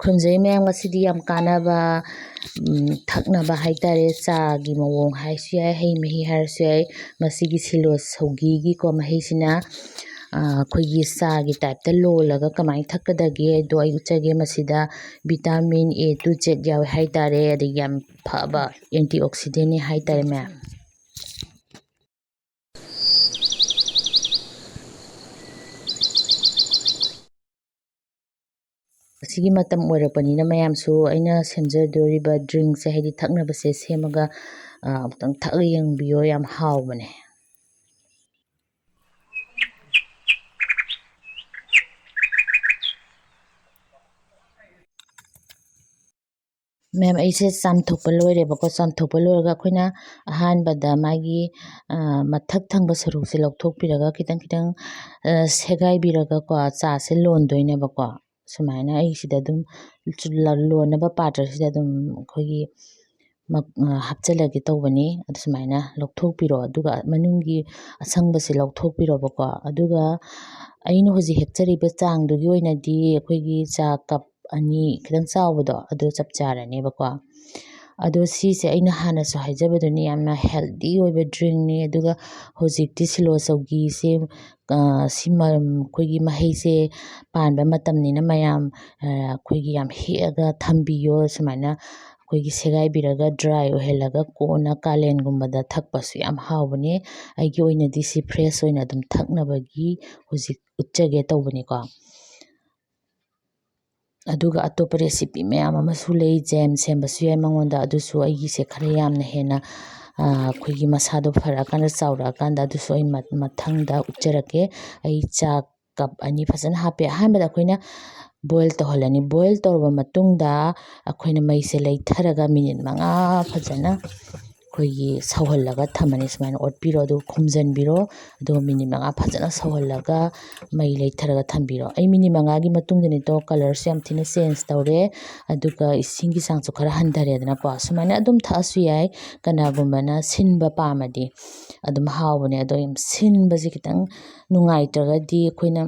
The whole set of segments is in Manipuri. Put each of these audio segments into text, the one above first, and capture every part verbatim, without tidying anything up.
ꯊꯝꯖꯩ ꯃꯌꯥꯝ, ꯉꯁꯤꯗꯤ ꯌꯥꯝ ꯀꯥꯟꯅꯕ, ꯎꯝ, ꯊꯛꯅꯕ ꯍꯥꯏꯇꯥꯔꯦ, ꯆꯥꯒꯤ ꯃꯑꯣꯡ ꯍꯥꯏꯔꯁꯨ ꯌꯥꯏ, ꯍꯩ ꯃꯍꯤ ꯍꯥꯏꯔꯁꯨ ꯌꯥꯏ꯫ ꯃꯁꯤꯒꯤ ꯁꯤꯂꯣ ꯁꯧꯒꯤꯒꯤꯀꯣ ꯃꯍꯤꯁꯤꯅ, ꯑ, ꯑꯩꯈꯣꯏꯒꯤ ꯆꯥꯒꯤ typeꯇ ꯂꯣꯜꯂꯒ ꯀꯃꯥꯏꯅ ꯊꯛꯀꯗꯒꯦ ꯍꯥꯏꯗꯣ ꯑꯩ ꯎꯠꯆꯒꯦ꯫ ꯃꯁꯤꯗ vitamin A to Z ꯌꯥꯎꯋꯦ ꯍꯥꯏꯇꯥꯔꯦ, ꯑꯗꯒꯤ ꯌꯥꯝ ꯐꯕ antioxidantꯅꯤ ꯍꯥꯏꯇꯥꯔꯦ ꯃꯌꯥꯝ꯫ ꯑꯁꯤꯒꯤ ꯃꯇꯝ ꯑꯣꯏꯔꯛꯄꯅꯤꯅ ꯃꯌꯥꯝꯁꯨ ꯑꯩꯅ ꯁꯦꯝꯖꯗꯣꯔꯤꯕ drinkꯁꯦ, ꯍꯥꯏꯗꯤ ꯊꯛꯅꯕꯁꯦ ꯁꯦꯝꯃꯒ, ꯑ, ꯑꯃꯨꯛꯇꯪ ꯊꯛꯑꯒ ꯌꯦꯡꯕꯤꯌꯣ, ꯌꯥꯝ ꯍꯥꯎꯕꯅꯦ꯫ ꯃꯦꯝ, ꯑꯩꯁꯦ ꯆꯥꯝꯊꯣꯛꯄ ꯂꯣꯏꯔꯦꯕꯀꯣ꯫ ꯆꯥꯝꯊꯣꯛꯄ ꯂꯣꯏꯔꯒ ꯑꯩꯈꯣꯏꯅ ꯑꯍꯥꯟꯕꯗ ꯃꯥꯒꯤ, ꯑ, ꯃꯊꯛ ꯊꯪꯕ ꯁꯔꯨꯛꯁꯦ ꯂꯧꯊꯣꯛꯄꯤꯔꯒ ꯈꯤꯇꯪ ꯈꯤꯇꯪ, ꯑ, ꯁꯦꯒꯥꯏꯕꯤꯔꯒꯀꯣ, ꯆꯥꯁꯦ ꯂꯣꯟꯗꯣꯏꯅꯦꯕꯀꯣ꯫ ꯁꯨꯃꯥꯏꯅ ꯑꯩ ꯁꯤꯗ ꯑꯗꯨꯝ ꯂꯣꯟꯅꯕ ꯄꯥꯇ꯭ꯔꯁꯤꯗ ꯑꯗꯨꯝ ꯑꯩꯈꯣꯏꯒꯤ ꯃꯛ-, ꯑ, ꯍꯥꯞꯆꯤꯜꯂꯒꯦ ꯇꯧꯕꯅꯤ꯫ ꯑꯗꯨ ꯁꯨꯃꯥꯏꯅ ꯂꯧꯊꯣꯛꯄꯤꯔꯣ꯫ ꯑꯗꯨꯒ ꯃꯅꯨꯡꯒꯤ ꯑꯁꯪꯕꯁꯦ ꯂꯧꯊꯣꯛꯄꯤꯔꯣꯕꯀꯣ꯫ ꯑꯗꯨꯒ ꯑꯩꯅ ꯍꯧꯖꯤꯛ ꯍꯦꯛꯆꯔꯤꯕ ꯆꯥꯡꯗꯨꯒꯤ ꯑꯣꯏꯅꯗꯤ ꯑꯩꯈꯣꯏꯒꯤ ꯆꯥ ꯀꯞ ꯑꯅꯤ ꯈꯤꯇꯪ ꯆꯥꯎꯕꯗꯣ, ꯑꯗꯨ ꯆꯞ ꯆꯥꯔꯅꯦꯕꯀꯣ꯫ ꯑꯗꯣ ꯁꯤꯁꯦ ꯑꯩꯅ ꯍꯥꯟꯅꯁꯨ ꯍꯥꯏꯖꯕꯗꯨꯅꯤ, ꯌꯥꯝꯅ healthy ꯑꯣꯏꯕ drinkꯅꯤ꯫ ꯑꯗꯨꯒ ꯍꯧꯖꯤꯛꯇꯤ ꯁꯤꯂꯣ ꯆꯧꯒꯤꯁꯦ, ꯑ, ꯁꯤ ꯃ-, ꯑꯩꯈꯣꯏꯒꯤ ꯃꯍꯩꯁꯦ ꯄꯥꯟꯕ ꯃꯇꯝꯅꯤꯅ ꯃꯌꯥꯝ, ꯑ, ꯑꯩꯈꯣꯏꯒꯤ ꯌꯥꯝ ꯍꯦꯛꯑꯒ ꯊꯝꯕꯤꯌꯣ꯫ ꯁꯨꯃꯥꯏꯅ ꯑꯩꯈꯣꯏꯒꯤ ꯁꯦꯒꯥꯏꯕꯤꯔꯒ dry ꯑꯣꯏꯍꯜꯂꯒ ꯀꯣꯟꯅ ꯀꯥꯂꯦꯟꯒꯨꯝꯕꯗ ꯊꯛꯄꯁꯨ ꯌꯥꯝ ꯍꯥꯎꯕꯅꯦ꯫ ꯑꯩꯒꯤ ꯑꯣꯏꯅꯗꯤ ꯁꯤ fresh ꯑꯣꯏꯅ ꯑꯗꯨꯝ ꯊꯛꯅꯕꯒꯤ ꯍꯧꯖꯤꯛ ꯎꯠꯆꯒꯦ ꯇꯧꯕꯅꯤꯀꯣ꯫ ꯑꯗꯨꯒ ꯑꯇꯣꯞꯄ recipe ꯃꯌꯥꯝ ꯑꯃꯁꯨ ꯂꯩ, jam ꯁꯦꯝꯕꯁꯨ ꯌꯥꯏ ꯃꯉꯣꯟꯗ꯫ ꯑꯗꯨꯁꯨ ꯑꯩꯒꯤꯁꯦ ꯈꯔ ꯌꯥꯝꯅ ꯍꯦꯟꯅ, ꯑ, ꯑꯩꯈꯣꯏꯒꯤ ꯃꯁꯥꯗꯣ ꯐꯔꯛꯑꯀꯥꯟꯗ, ꯆꯥꯎꯔꯛꯑꯀꯥꯟꯗ, ꯑꯗꯨꯁꯨ ꯑꯩ ꯃ-, ꯃꯊꯪꯗ ꯎꯠꯆꯔꯛꯀꯦ꯫ ꯑꯩ ꯆꯥ cup ꯑꯅꯤ ꯐꯖꯅ ꯍꯥꯞꯄꯦ꯫ ꯑꯍꯥꯟꯕꯗ ꯑꯩꯈꯣꯏꯅ boil ꯇꯧꯍꯜꯂꯅꯤ꯫ Boil ꯇꯧꯔꯕ ꯃꯇꯨꯡꯗ ꯑꯩꯈꯣꯏꯅ ꯃꯩꯁꯦ ꯂꯩꯊꯔꯒ minute ꯃꯉꯥ ꯐꯖꯅ ꯑꯩꯈꯣꯏꯒꯤ ꯁꯧꯍꯜꯂꯒ ꯊꯝꯃꯅꯤ꯫ ꯁꯨꯃꯥꯏꯅ ꯑꯣꯠꯄꯤꯔꯣ, ꯑꯗꯨꯒ ꯈꯨꯝꯖꯤꯟꯕꯤꯔꯣ, ꯑꯗꯨꯒ minute ꯃꯉꯥ ꯐꯖꯅ ꯁꯧꯍꯜꯂꯒ ꯃꯩ ꯂꯩꯊꯔꯒ ꯊꯝꯕꯤꯔꯣ꯫ ꯑꯩ minute ꯃꯉꯥꯒꯤ ꯃꯇꯨꯡꯗꯅꯤꯗꯣ colourꯁꯨ ꯌꯥꯝ ꯊꯤꯅ change ꯇꯧꯔꯦ, ꯑꯗꯨꯒ ꯏꯁꯤꯡꯒꯤ ꯆꯥꯡꯁꯨ ꯈꯔ ꯍꯟꯊꯔꯦꯗꯅꯀꯣ꯫ ꯁꯨꯃꯥꯏꯅ ꯑꯗꯨꯝ ꯊꯛꯑꯁꯨ ꯌꯥꯏ, ꯀꯅꯥꯒꯨꯝꯕꯅ ꯁꯤꯟꯕ ꯄꯥꯝꯃꯗꯤ꯫ ꯑꯗꯨꯝ ꯍꯥꯎꯕꯅꯦ꯫ ꯑꯗꯣ ꯌꯥꯝ ꯁꯤꯟꯕꯁꯦ ꯈꯤꯇꯪ ꯅꯨꯡꯉꯥꯏꯇ꯭ꯔꯒꯗꯤ ꯑꯩꯈꯣꯏꯅ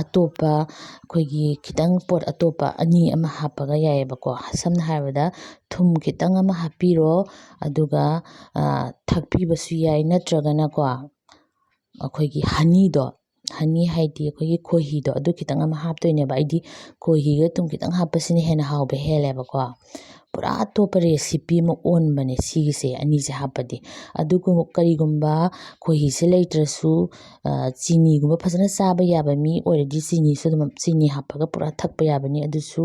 ꯑꯇꯣꯞꯄ ꯑꯩꯈꯣꯏꯒꯤ ꯈꯤꯇꯪ ꯄꯣꯠ ꯑꯇꯣꯞꯄ ꯑꯅꯤ ꯑꯃ ꯍꯥꯞꯄꯒ ꯌꯥꯏꯑꯕꯀꯣ꯫ ꯁꯝꯅ ꯍꯥꯏꯔꯕꯗ ꯊꯨꯝ ꯈꯤꯇꯪ ꯑꯃ ꯍꯥꯞꯄꯤꯔꯣ, ꯑꯗꯨꯒ ꯊꯥꯛꯄꯤꯕꯁꯨ ꯌꯥꯏ, ꯅꯠꯇ꯭ꯔꯒꯅꯀꯣ ꯑꯩꯈꯣꯏꯒꯤ ꯍꯅꯤꯗꯣ, ꯍꯅꯤ ꯍꯥꯏꯗꯤ ꯑꯩꯈꯣꯏꯒꯤ ꯈꯣꯏꯍꯤꯗꯣ, ꯑꯗꯨ ꯈꯤꯇꯪ ꯑꯃ ꯍꯥꯞꯇꯣꯏꯅꯦꯕ꯫ ꯑꯩꯗꯤ ꯈꯣꯏꯍꯤꯒ ꯊꯨꯝ ꯈꯤꯇꯪ ꯍꯥꯞꯄꯁꯤꯅ ꯍꯦꯟꯅ ꯍꯥꯎꯕ ꯍꯦꯜꯂꯦꯕꯀꯣ꯫ ꯄꯨꯔꯥ ꯑꯇꯣꯞꯄ ꯔꯦꯁꯤꯄꯤ ꯑꯃ ꯑꯣꯟꯕꯅꯦ ꯁꯤꯒꯤꯁꯦ, ꯑꯅꯤꯁꯦ ꯍꯥꯞꯄꯗꯤ꯫ ꯑꯗꯨꯒ ꯀꯔꯤꯒꯨꯝꯕ ꯈꯣꯏꯍꯤꯁꯦ ꯂꯩꯇ꯭ꯔꯁꯨ ꯆꯤꯅꯤꯒꯨꯝꯕ ꯐꯖꯅ ꯆꯥꯕ ꯌꯥꯕ ꯃꯤ ꯑꯣꯏꯔꯗꯤ ꯆꯤꯅꯤꯁꯨ ꯑꯗꯨꯝ, ꯆꯤꯅꯤ ꯍꯥꯞꯄꯒ ꯄꯨꯔꯥ ꯊꯛꯄ ꯌꯥꯕꯅꯤ꯫ ꯑꯗꯨꯁꯨ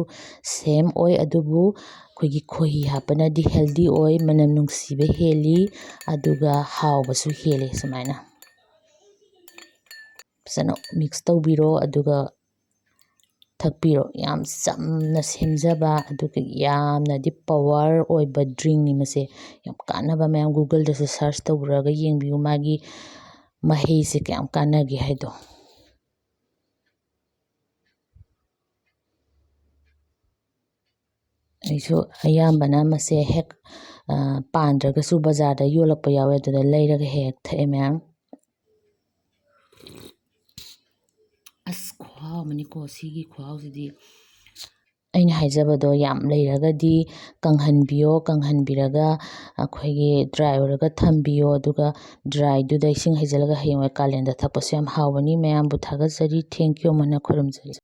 ꯁꯦꯝ ꯑꯣꯏ, ꯑꯗꯨꯕꯨ ꯑꯩꯈꯣꯏꯒꯤ ꯈꯣꯏꯍꯤ ꯍꯥꯞꯄꯅꯗꯤ ꯍꯦꯜꯗꯤ ꯑꯣꯏ, ꯃꯅꯝ ꯅꯨꯡꯁꯤꯕ ꯍꯦꯜꯂꯤ, ꯑꯗꯨꯒ ꯍꯥꯎꯕꯁꯨ ꯍꯦꯜꯂꯤ꯫ ꯁꯨꯃꯥꯏꯅ ꯐꯖꯅ ꯃꯤꯛꯁ ꯇꯧꯕꯤꯔꯣ, ꯑꯗꯨꯒ ꯊꯛꯄꯤꯔꯣ꯫ ꯌꯥꯝ ꯆꯝꯅ ꯁꯦꯝꯖꯕ, ꯑꯗꯨꯒ ꯌꯥꯝꯅꯗꯤ ꯄꯋꯥꯔ ꯑꯣꯏꯕ ꯗ꯭ꯔꯤꯡꯅꯤ ꯃꯁꯦ꯫ ꯌꯥꯝ ꯀꯥꯟꯅꯕ ꯃꯌꯥꯝ Google-ꯗꯁꯨ ꯁꯔꯁ ꯇꯧꯔꯒ ꯌꯦꯡꯕꯤꯌꯨ, ꯃꯥꯒꯤ ꯃꯍꯩꯁꯦ ꯀꯌꯥꯝ ꯀꯥꯟꯅꯒꯦ ꯍꯥꯏꯗꯣ꯫ ꯑꯩꯁꯨ ꯑꯌꯥꯝꯕꯅ ꯃꯁꯦ ꯍꯦꯛ ꯄꯥꯟꯗ꯭ꯔꯒꯁꯨ ꯕꯖꯥꯔꯗ ꯌꯣꯜꯂꯛꯄ ꯌꯥꯎꯋꯦ, ꯑꯗꯨꯗ ꯂꯩꯔꯒ ꯍꯦꯛ ꯍꯦꯛ ꯊꯛꯑꯦ ꯃꯌꯥꯝ꯫ ꯑꯁ, ꯈꯨꯍꯥꯎ ꯑꯃꯅꯤꯀꯣ ꯁꯤꯒꯤ ꯈꯨꯍꯥꯎꯁꯤꯗꯤ꯫ ꯑꯩꯅ ꯍꯥꯏꯖꯕꯗꯣ, ꯌꯥꯝ ꯂꯩꯔꯒꯗꯤ ꯀꯪꯍꯟꯕꯤꯌꯣ, ꯀꯪꯍꯟꯕꯤꯔꯒ ꯑꯩꯈꯣꯏꯒꯤ ꯗ꯭ꯔꯥꯏ ꯑꯣꯏꯔꯒ ꯊꯝꯕꯤꯌꯣ, ꯑꯗꯨꯒ ꯗ꯭ꯔꯥꯏꯗꯨꯗ ꯏꯁꯤꯡ ꯍꯩꯖꯤꯜꯂꯒ ꯍꯌꯦꯡꯋꯥꯏ ꯀꯥꯂꯦꯟꯗ ꯊꯛꯄꯁꯨ ꯌꯥꯝ ꯍꯥꯎꯕꯅꯤ꯫ ꯃꯌꯥꯝꯕꯨ ꯊꯥꯒꯠꯆꯔꯤ꯫ Thank you ꯑꯃꯅ ꯈꯨꯔꯨꯝꯖꯔꯤ꯫